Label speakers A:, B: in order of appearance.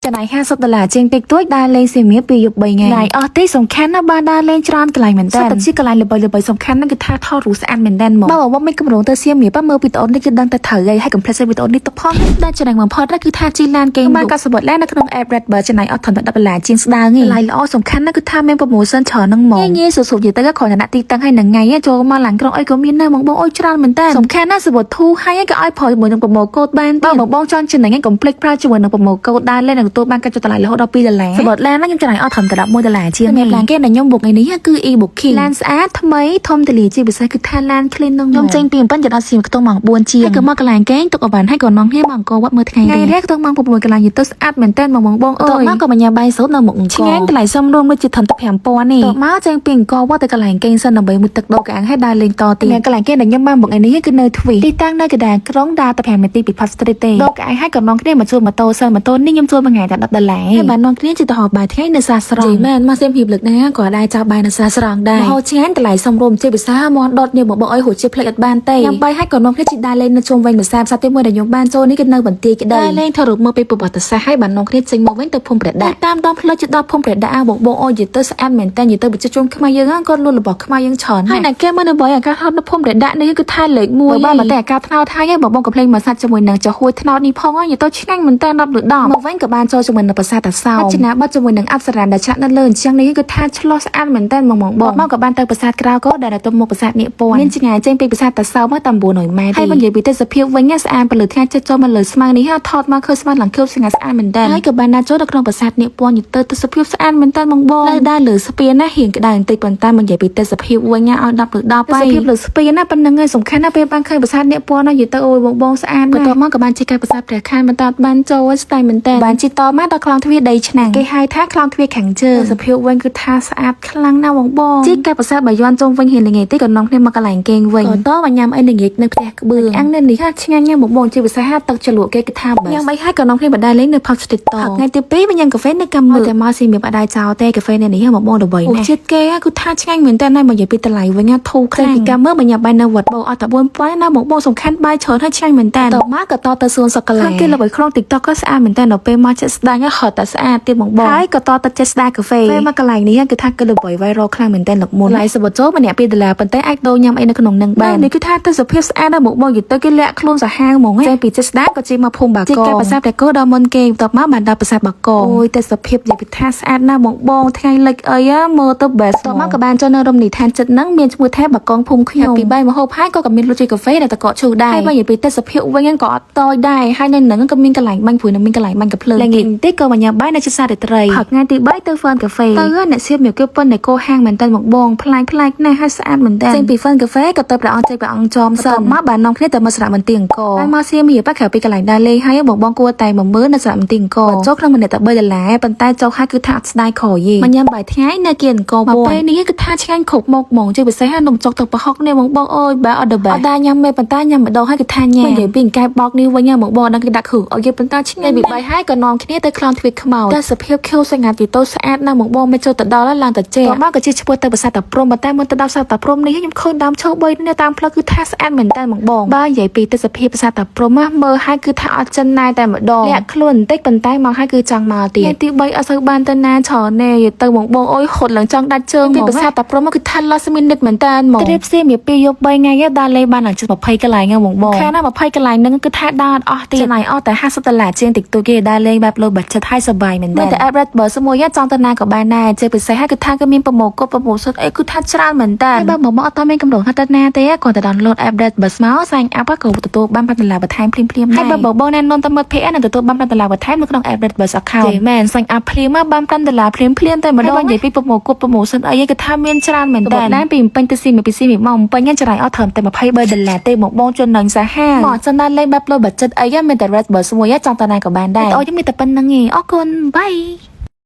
A: ចំណាយ50ដុល្លារជាងតិចតួចដើរលេងសៀមរាបពីយប់3ថ្ងៃឡៃអស់ទេសំខាន់ណាស់បានដើរលេងច្រើនកន្លែងមែនតើតែជាកន្លែងល្បីៗសំខាន់ហ្នឹងគឺថាថតរូបស្អាតមែនតើហ្មងបើបងមិនកម្រងទៅសៀមរាបមើលវីដេអូនេះគឺដឹងតែត្រូវហើយហើយកុំភ្លេច save វីដេអូនេះទុកផងដែលចំណេញបំផុតគឺថាជិះឡានគេបានកាត់សំបុត្រឡាននៅក្នុង app Red Bird ចំណាយអស់ត្រឹមតែ10ដុល្លារជាងស្ដើងឯងឡៃល្អសំខាន់ណាស់គឺថាមាន promotion ច្រើនហ្នឹងហ្មងងាយៗស្រួលៗនិយាយទៅគ្រាន់តែដាក់ទីតាំងឲ្យនឹងថ្ងៃចូលមកឡានក្រុងអីក៏មានដែរបងបងអុយច្រើនមែនតើសំខាន់ណាស់សំបុត្រធូរហើយក៏ឲ្យប្រើជាមួយនឹង promo code បានបើបងបងចង់ចំណេញកុំភ្លេចប្រើជាមួយនឹង promo code ដើរលេងនឹងទទួលបានការចុះតម្លៃរហូតដល់2ដុល្លារសំបុត្រឡានហ្នឹងខ្ញុំចំណាយអស់ត្រឹមតែ11ដុល្លារជាងសម្រាប់ឡានគេដែលខ្ញុំបុកថ្ងៃនេះគឺ e-booking ឡានស្អាតថ្មីធំទូលាយជាពិសេសគឺថាឡាន clean ហ្នឹងខ្ញុំចេញពីអំពិនទៅដល់សៀមខ្ទង់ម៉ោង4ជាងហើយក៏មកកន្លែងគេងទុកអវ៉ាន់ហើយក៏នាំគ្នាមកអង្គរវត្តមើលថ្ងៃថ្ងៃរះខ្ទង់ម៉ោង6កន្លែងយទៅស្អាតមែនតើបងបងបងអើយតមកក៏មកញ៉ាំបាយស៊ុបនៅមុខអង្គរឆ្ងាញ់តម្លៃសមរម្យដូចជាត្រឹមតែ5000នេះតមកចេញពីអង្គរវត្តទៅកន្លែងគេងសិនដើម្បីមួយទឹកដោកអាំងហើយដើរលេងតទៀតកន្លែងគេដែលខ្ញុំបានបុកថ្ងៃនេះគឺនៅទ្វីទីតាំងនៅកណ្ដាលក្រុងដើរតែ5នាទីពី Pub Street ទេដោកអាំងហើយក៏នាំគ្នាមកជួលម៉ូតូសិនម៉ូតូនេះខ្ញុំជួលមួយថ្ងៃតែ10ដុល្លារហើយបាននាំគ្នាជិះទៅហូបបាយថ្ងៃនៅសាស្រង់និយាយមែនមកសៀមរាបលើកណាក៏ដែរចោលបាយនៅសាស្រង់ដែរមហោឆ្ងាញ់តម្លៃសមរម្យជាពិសេសមាន់ដុតនេះបងបងអើយរសជាតិផ្លេចអត់បានទេញ៉ាំបាយហើយក៏នាំគ្នាជិះដើរលេងនៅជុំវិញម្សាផ្សារទីមួយដែលខ្ញុំបានចូលនេះគឺនៅបន្ទាយក្តីដើរលេងថតរូបមើលពីប្រវត្តិសាស្ត្រហើយបាននាំគ្នាចេញមកវិញទៅភូមិព្រះដាក់តាមដងផ្លូវជិះដល់ភូមិព្រះដាក់បងបងអើយនិយាយទៅស្អាតមែនតើនិយាយទៅប្រជាជនខ្មែរយើងគាត់លក់របស់ខ្មែរយើងច្រើនហើយអ្នកគេមើលនៅបើអាកាសថតនៅភូមិព្រះដាក់នេះគឺថាលេខ1បើមកតែអាកាសថ្នោតហើយបងបងកំភ្លេងមកសាច់ជាមួយនឹងចំហួយថ្នោតនេះផងនិយាយទៅឆ្ងាញ់មែនតើ10ឬ10មកវិញក៏បានចូលជាមួយនឹងប្រាសាទតាសោមចនាប័ទ្មជាមួយនឹងអប្សរាដែលឆ្លាក់នៅលើអញ្ចឹងនេះគឺថាឆ្លោះស្អាតមែនតើបងបងមកក៏បានទៅប្រាសាទក្រៅក៏ដែលទៅមុខប្រាសាទនាគព័ន្ធមានឆ្ងាយចេញពីប្រាសាទតាសោមមកតាម900ម៉ែត្រហើយបើនិយាយពីទេសភាពវិញស្អាតពលឺថ្ងៃចិត្តចូលមកលើស្មៅនេះថតមកឃើញស្មៅឡើងខៀវស្ងាត់ស្អាតមែនតើហើយក៏បានណាចូលទៅក្នុងប្រាសាទនាគព័ន្ធនិយាយទៅទេសភាពស្អាតមែនតើបងបងនៅដើរលើស្ពានណារៀងក្តៅបន្តិចប៉ុន្តែមកនិយាយពីទេសភាពវិញឲ្យ10ឬ10ហើយទេសភាពលើស្ពានណាប៉ុណ្្នឹងហើយសំខាន់ណាស់ពេលបានឃើញប្រាសាទនាគព័ន្ធណានិយាយទៅអូយបងបងស្អាតបន្ទាប់មកក៏បានជិះកាត់ប្រាសាទព្រះខ័នបន្តបានចូលស្តែមែនតើបានជិះតមកដល់ខ្លោងទ្វារដីឆ្នាំងគេហៅថាខ្លោងទ្វារខាងជើងទេសភាពវិញគឺថាស្អាតខ្លាំងណាស់បងបងជិះកាត់ប្រាសាទបាយ័នជុំវិញហ៊ានល្ងាចតិចក៏នាំគ្នាមកកន្លែងគេងវិញក៏តមកញ៉ាំអីល្ងាចនៅផ្ទះក្បឿងអាំងនៅនេះហាឆ្ងាញ់ណាស់បងបងជាពិសេសទឹកជ្រលក់គេគឺថាញ៉ាំអីហើយក៏នាំគ្នាបដាលេងនៅ Pub Street តថ្ងៃទី2មកញ៉ាំកាហ្វេនៅកាមើតែមកស៊ីមានបដាចោលទេកាហ្វេនៅនេះបងបងល្បីណាស់ជាតិគេគឺថាឆ្ងាញ់មែនតើមកនិយាយពីតម្លៃវិញធូរខ្លាំងពីកាមើមកញ៉ាំបាយនៅវត្តបោអត់តែ4000ណាបងបងសំខាន់បាយច្រើនហើយឆ្ងាញ់មែនតើតមកក៏តទៅសួនសុកឡាគេល្បីក្នុង TikTok ក៏ស្អាតមែនតើដល់ពេលមកចិត្តស្ដាញហត់តែស្អាតទៀតបងបងហើយក៏តទៅចិត្តស្ដាកាហ្វេពេលមកកន្លែងនេះគឺថាគឺល្បី viral ខ្លាំងមែនតើលើកមុនតម្លៃសបុតចូលម្នាក់2ដុល្លារប៉ុន្តែអាចដូរញ៉ាំអីនៅក្នុងនឹងបាននេះគឺថាទេសភាពស្អាតណាស់បងបងនិយាយទៅគេលាក់ខ្លួនសាហាវហ្មងចេញពីចិត្តស្ដាក៏ជិះមកភូមិបាកជិះកាប្រាសាទព្រះគោដល់មុនគេបន្ទាប់មកបានដល់ប្រាសាទបាកអូយទេសភាពនិយាយពីថាស្អាតណាស់បងបងថ្ងៃលិចអីមើលទៅ best តមកក៏បានចូលនៅរមណីយដ្ឋានចិត្តហ្នឹងមានឈ្មោះថាបាកងភូមិខ្ញុំពីបាយមហូបហើយក៏មានលក់ជាកាហ្វេដែលតកកឈូសដែរហើយបើនិយាយពីទេសភាពវិញក៏អត់តយដែរហើយនៅហ្នឹងក៏មានកន្លែងបាញ់ព្រួយនិងមានកន្លែងបាញ់កាភ្លើងល្ងាចបន្តិចក៏មកញ៉ាំបាយនៅជិតសារាត្រីព្រឹកថ្ងៃទី3ទៅ Fun Cafe ទៅអ្នកសៀបមានគេប៉ុននៃកោហាងមែនតើបងបងប្លែកប្លែកណាស់ហើយស្អាតមែនតើចេញពី Fun Cafe ក៏ទៅព្រះអង្គចេញព្រះអង្គចមសិនមកបាននាំគ្នាទៅមកសារមន្ទីរអង្គរហើយមកសៀមរាបក្រៅពីកន្លែងដើរលេងហើយបងបងគួរតែមកមើលនៅសារមន្ទីរអង្គរចូលក្នុងម្នាក់តែ3ដុល្លារប៉ុន្តែចូលហើយគឺថាអត់ស្ដាយក្រោយទេមកញ៉ាំបាយថ្ងៃនៅគៀនអង្គរមកពេលនេះគឺថាឆ្ងាញ់គ្រប់មុខហ្មងជាពិសេសនំចុកទៅប្រហុកនេះបងបងអើយបែអត់ the best អត់ដែរញ៉ាំមេប៉ុន្តែញ៉ាំម្ដងហើយគឺថាញ៉ាំនិយាយពីកែបោកនេះវិញបងបងដឹងគេដាក់គ្រឿងអុយប៉ុន្តែឆ្ងាញ់ពីបាយហើយក៏នាំគ្នាទៅខ្លោងទ្វារខ្មោចតែសភាពខៀវស្ងាត់ទីតូស្អាតណាស់បងបងមិនចូលទៅដល់ឡើងតែចេះមកក៏ជាឈ្មោះទៅប្រាសាទតាព្រំប៉ុន្តែមុនទៅដល់ប្រាសាទតាព្រំនេះខ្ញុំឃើញដើមឈើ3នៅតាមផ្លូវគឺថាស្អាតមែនតើបងបងបើនិយាយពីទេសភាពប្រាសាទតាព្រំមើលហើយគឺថាអត់ចិនណែតែម្ដងលាក់ខ្លួនបន្តិចប៉ុន្តែមកហើយគឺចង់មកទៀតថ្ងៃទី3អត់សូវបានទៅណាច្រើនទេទៅបងបងអើយហត់ឡើងចង់ដាច់ជើងពីប្រាសាទតាព្រំគឺថា last minute មែនតើហ្មងត្រៀបសៀមរាប2យប់3ថ្ងៃដើរលេងបានដល់ជិត20កន្លែងបងបងខាណា20កន្លែងហ្នឹងគឺថាដើរអត់អស់ទៀតចំណាយអស់តែ50ដុល្លារជាងតិចតួចគេដើរលេងបែប low budget ហើយសប្បាយមែនតើតែ app Red Bus មួយចង់ទៅណាក៏បានដែរជាពិសេសហើយគឺថាគឺមាន promo code promotion អីគឺថាច្រើនមែនតើហើយបើមកមកអត់តមានកម្រងហត់ទៅណាទេគ្រាន់តែ download app Red Bus មក sign up ក៏ទទួលបាន5ដុល្លារបន្ថែមភ្លាមៗដែរហើយបើបងបងណែនាំទៅមិត្តភ័ក្តិនឹងទទួលបាន5ដុល្លារបន្ថែមនៅក្នុង app Red Bus account ទេមែន sign up ភ្លាមមកបាន5ដុល្លារភ្លាមភ្លាមតែម្ដងនិយាយពី promo code promotion អីគឺថាមានច្រើនមែនតើឡានពីពេញទៅស៊ីពីស៊ីមកពេញចំណាយអស់ត្រឹមតែ23ដុល្លារទេបងបងចំណេញសាហាវមកសិនណាលេងបែប low budget អីមានតែ Red Bus មួយចង់ទៅណាក៏បានដែរអូយមានតែប៉ុណ្្នឹងឯងអរគុណ bye.